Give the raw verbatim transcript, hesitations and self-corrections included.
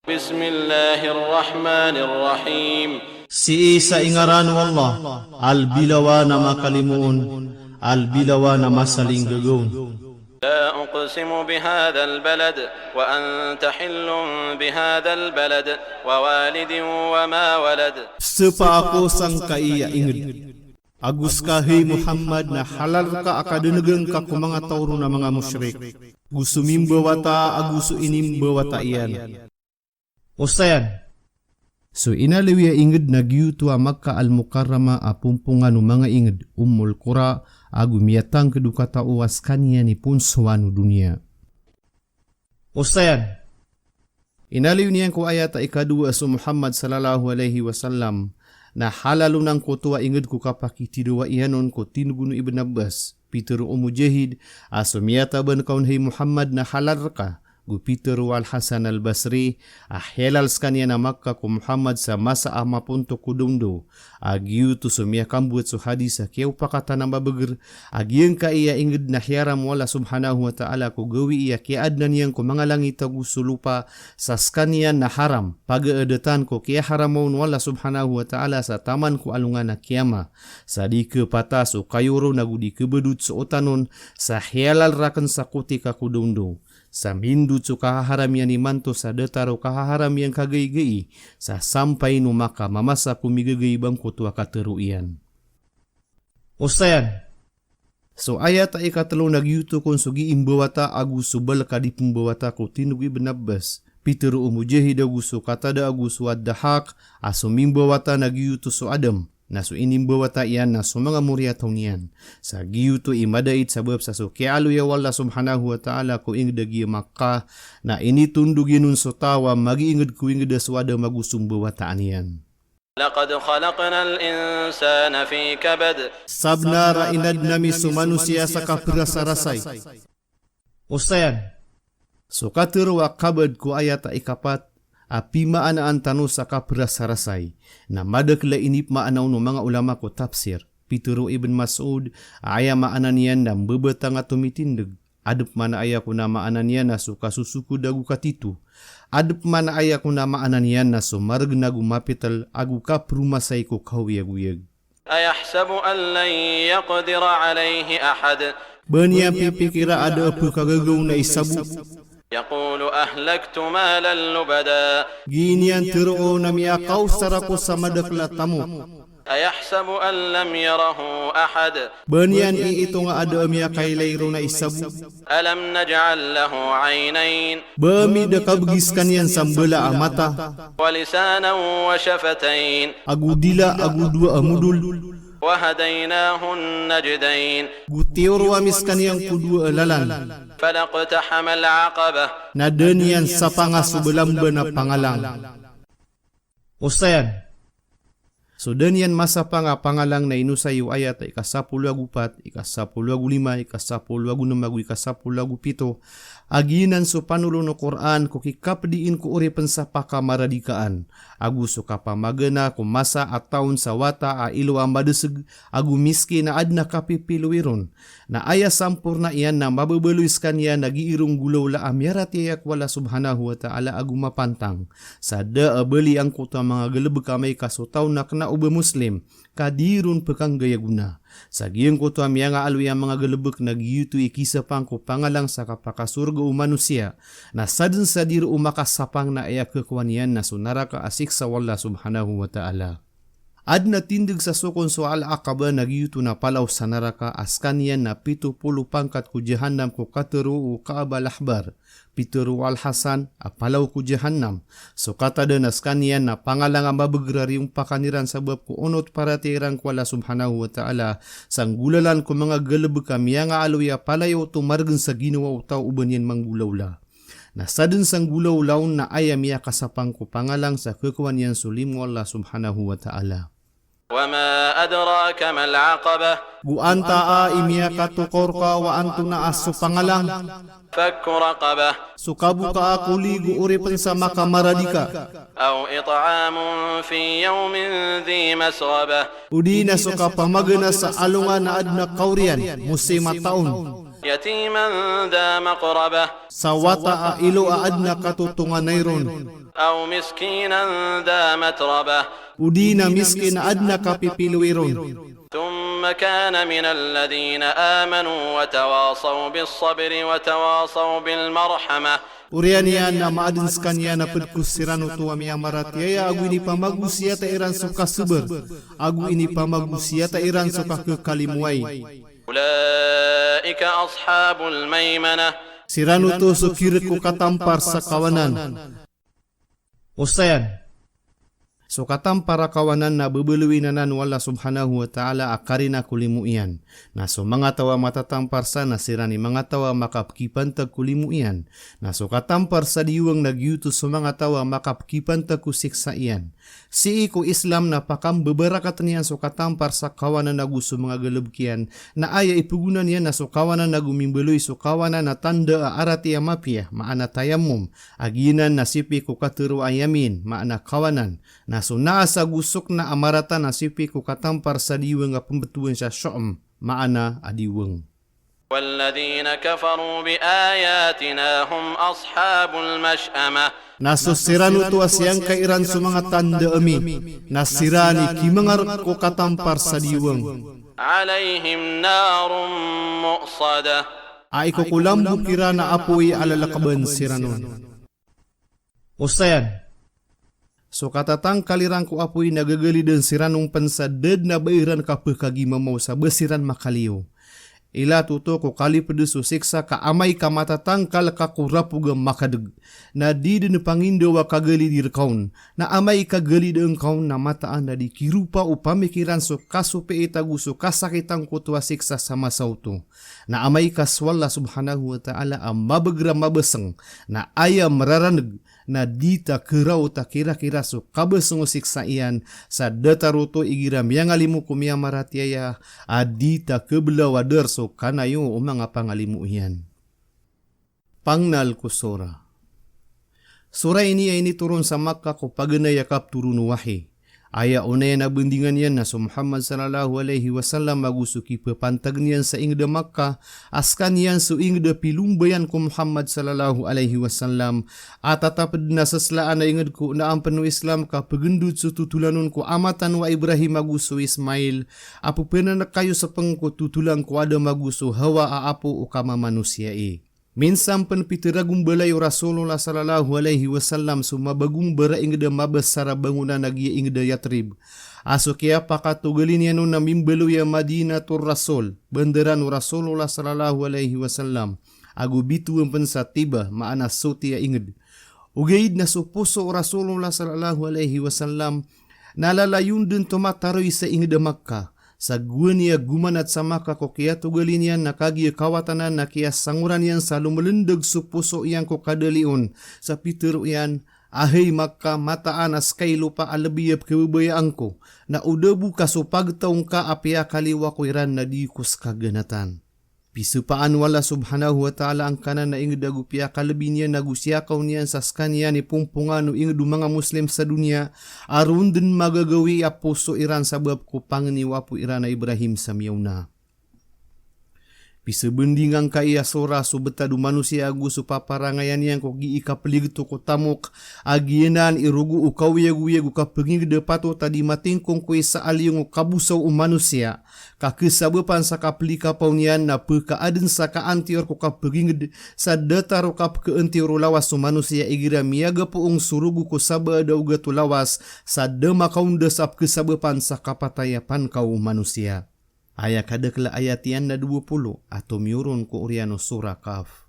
بسم الله الرحمن الرحيم. Sii sa ingaran o Allah, albilawan a makalimoon, albilawan a masalinggagaon. لا أقسم بهذا البلد وأنت حل بهذا البلد ووالد وما ولد. Sepaa ako sangkai a inged. Ago ska, hay Muhammad, na halal rka a kadenegen ka ko manga taw ron a manga mushrik, go so mimbawata ago so inimbawata iyan. Osayan. So inaloy a inged na giyoto a Makkah Al-Mukarramah a pompongan o manga inged, Ummul Qura, ago miyatangked o katao a sekaniyan i ponsowan o doniya. Osayan. Inaloy niyan ko ayat a ikadowa a so Muhammad sallallahu alaihi wasallam na halal on angkoto a inged ko kapakithidawa iyan on ko tindeg o Ibn Abbas. Pitharo o Mujahid a so miyataban ka on, hay Muhammad, na halal rka. Go pitharo o Al-Hasan Al-Basri a hiyalal sekaniyan a Makkah ko Muhammad sa masa a mapontok ko dawndaw. A giyoto so miyakambowat so hadis a kiyaopakatan a mabeger a giyangkai a inged na hiyaram o Allah subhanahu wa ta'ala ko gawii a kiyaadna niyan ko manga langit ago so lopa, sa sekaniyan na haram, pagaadatan ko kiyaharam on o Allah subhanahu wa ta'ala sa taman ko alongan a kiyama. Sa di kepatas o kayo ron ago di kebedot so otan on, sa hiyalal raken sa kotika ko dawndaw. Sa mindot so kahaharam iyan imanto sa datar o kahaharam iyan kagaigai, sa sampay no makamamasa ko migagaib angkoto a katero iyan. Osayan. So ayat a ikatelo na giyoto kon so giimbawata ago so balek a di pembawata ko tindeg o Ibn Abbas. Pitharo o Mujahid ago so Qatada ago so Ad-Dahhak a so mimbawata na giyoto so Adam. Na so inimbawata iyan na so manga moriyataw niyan. Sa giyoto i madait sabap sa so kiyaaloya o Allah subhanahu wa ta'ala ko inged a giya Makkah, na initondog iyan on so taw a magiinged ko inged a so Adam ago so mbawataan iyan. لقد خلقنا الإنسان في كبد. Sabnar a inadn ami so manosiya sa kaperasarasay. Osayan. So katero a kabad ko ayat a ikapat a pimaanaan tano sa kaperasarasay, na madakel a inipmaana on o manga ulama ko tafsir. Pitharo o Ibn Mas'ud a aya maana niyan na mbebetang a tomitindeg. Adep man a aya kon a maana niyan na so kasosokod ago katito. Adep man a aya kon a maana niyan na so maregen ago mapitel ago kaperomasay ko kaoyagoyag. أيحسب أن لن يقدر عليه أحد. Ba niyan pipikira a da a pekagagaw na isa bo. يقول أهلكت مالا لبدا. Gii niyan teroo na miyakaosar ako sa madakel a tamok. أيحسب أن لم يره أحد. Ba niyan iitonga a da a miyakailay ron a isa bo. ألم نجعل له عينين. Ba mi da kabegi sekaniyan sa mbala a mata. ولسانا وشفتين. Ago dila ago dowa a modol. وهديناه النجدين. Go tiyoro ami sekaniyan ko dowa a lalan. فلا اقتحم العقبة. Na da niyan sapanga so balamban a pangalang. Osayan. So da niyan masapang a pangalang na inosay o ayat a ikasapolo ago pat, ikasapolo ago lima, ikasapolo ago nem ago ikasapolo ago pito. A giyanan so panolon o Qur'an ko kikapediin ko oripen sa pakamaradikaan. Ago so kapamagana ko masa a taon sa wata a ilo a madeseg, ago miskin a aden a kapipilowi ron. Na aya samporna iyan na mababaloy sekaniyan a gii ron golawla a miyaratiyaya ko Allah subhanahu wa ta'ala ago mapantang. Sa da a bali angkoto a manga galebek a amay ka so taw na kena o ba Muslim, ka di ron pekanggay a gona. Sa giyangkoto a miyangaaloy a manga galebek na giyoto i kisapang ko pangalang sa kapakasorga o manosiya. Na saden sa di ron makasapang na aya kekowa niyan na so naraka a siksa o Allah subhanahu wa ta'ala. Aden a tindeg sa sokon so Al-Aqabah na giyoto na palaw sa naraka a sekaniyan na pito polo pangkat ko Jahannam ko katero o Ka'ab al-Ahbar. Pitharo o Al-Hasan a palaw ko Jahannam. So Qatada na sekaniyan na pangalang a mabeger a riyompakan iran sabap ko onot paratiyaya iran ko Allah subhanahu wa ta'ala, sa nggolalan ko manga galebek a miyangaaloy a palayaw oto maregen sa ginawa o taw o ba niyan manggolawla. Na saden sa nggolawla on na aya miyakasapang ko pangalang sa kekowa niyan so limo o Allah subhanahu wa ta'ala. وما أدراك ما العقبة. Go antaa i miyakatokaw rka o antonaa so pangalang? فك رقبة. So kabokaa ko lig o oripen sa makamaradika. أو إطعام في يوم ذي مسغبة. O di na so kapamagana sa alongan a aden a kaoriyan, mosim a taon. يتيما ذا مقربة. Sa wata a ilo a aden a katotonganay ron. أو مسكينا ذا متربة. O di na miskin a adn a kapipilowi ron. ثم كان من الذين آمنوا وتواصوا بالصبر وتواصوا بالمرحمة. Oriyan iyan na maadn skaniyan a pd ko siran oto a miyamaratiyaya ago inipamagosiyata iran so kasabar, ago inipamagosiyata iran so kakhakalimoay. أولئك أصحاب الميمنة. Siran oto so khirk ko katampar sa kawanan. Osayan. So katampar a kawanan na babaloyin anan o Allah subhanahu wa ta'ala a karina ko limo iyan. Na so manga taw a matatampar sa na siran i manga taw a makapkhipantag ko limo iyan. Na so katampar sa diwang na giyoto so manga taw a makapkhipantag ko siksa iyan. Sii ko Islam na pakambabarakatn iyan so katampar sa kawanan ago so manga galbk iyan. Na aya ipgona niyan na so kawanan ago mimbaloy so kawanan na tanda a arati a mapiya, maana tayammum. A giyanan na sipik ko katharo a yamin, maana kawanan. Na so naas ago sokna a marata na sipik ko katampar sa diwang a pmbtowan sa shu'um, maana a diwang. والذين كفروا بآياتنا هم أصحاب المشأمة. Na so siran oto a siyangkai ran so manga tanda ami, na siran i kimangark ko katampar sa diwang. عليهم نار مؤصدة. A ikokolambok iran a apoy a lalakban siran on. Osayan. So katatangkal iran ko apoy na gagalidn siran on pn sa da dn a ba iran kapkhagimamaw sa ba siran makaliyo. Ilay oto ko kalipd so siksa ka amay ka matatangkal ka ko rapog a makadg, na di dn pangindaw a kagalidi rka on, na amay ka galidn ka on na mataan a di kiropa o pamikiran so kasopit ago so kasakit angkoto a siksa sa masa oto. Na amay ka so Allah subhanahu wa ta'ala a mabagr a mabasng, na aya mraran'g, na di ta khiraot a kirakira so kabasng o siksa iyan, sa datar oto igira miyangalimo ko miyamaratiyaya, a di ta khablaw a dar so kanayo o manga pangalimo iyan. Pangnal ko sura. Sura ini a initoron sa Makkah ko paganay a kaptoron o wahi. Aya onaya na bandingan iyan na so Muhammad sallallahu alaihi wasallam ago so kipapantag niyan sa ingd a Makkah, a skaniyan so ingd a pilombayan ko Muhammad sallallahu alaihi wasallam, a tatap dn a saslaan a ingd ko onaan pn o Islam ka pgndod so totolan on ko a matan o Ibrahim ago so Ismail, a pphanankayos pn ko totolan ko Adam ago so Hawa a apo o kamamanosiya i. Minsan pn pitharo a gombalay o Rasulullah sallallahu alaihi wasallam so mabagombara ingd a mabasar a bangonan a giya ingd a Yathrib. A so kiyapakatogalin iyan on na mimbaloy a Madinatur Rasul, bandaran o Rasulullah sallallahu alaihi wasallam. Ago bitowan pn sa Tiba, maana soti a ingd. Ogaid na so poso o Rasulullah sallallahu alaihi wasallam na lalayon dn tomataroy sa ingd a Makkah. Sa gowani a gomanat sa Makkah ko kiyatogalin iyan na kagiya kawatanan na kiyasangoran iyan sa lomlndg so poso iyan ko kadalion. Sa pitharo iyan, a hay Makkah, mataan a ska i lopa a lbi a pkhababayaan ko. Na o da bo ka so pagtaw ngka a piyakaliyo ako iran na di ko ska ganatan. Pisapaan o Allah subhanahu wa ta'ala angkanan a ingd ago piyakalbi niyan ago siyakaw niyan sa skaniyan i pompongan o ingd o manga Muslim sa doniya, a roo dn magagawii a poso iran sabap ko pangni o apo iran a Ibrahim sa miyaona. Pisabandingan ka i a sora so btad o manosiya ago so paparangayan iyan ko gii kapligto ko tamok, a giyanan i rogo o kaoyagoyag o kapngingd a patot a di matingkong ko isa a liyong o kabosaw o manosiya. Ka khasabapan sa kaplikapaw niyan na pkhaadn sa kaantiyor ko kapgingd sa datar o kapkhaantiyor o lawas o manosiya igira miyagapoong so rogo ko sabaad a ogat o lawas sa da makaondas a pkhasabapan sa kapatay a pankaw o manosiya. Aya kadakl a ayat iyan na dowa polo a tomiyoron ko oriyan o Surah Kahf.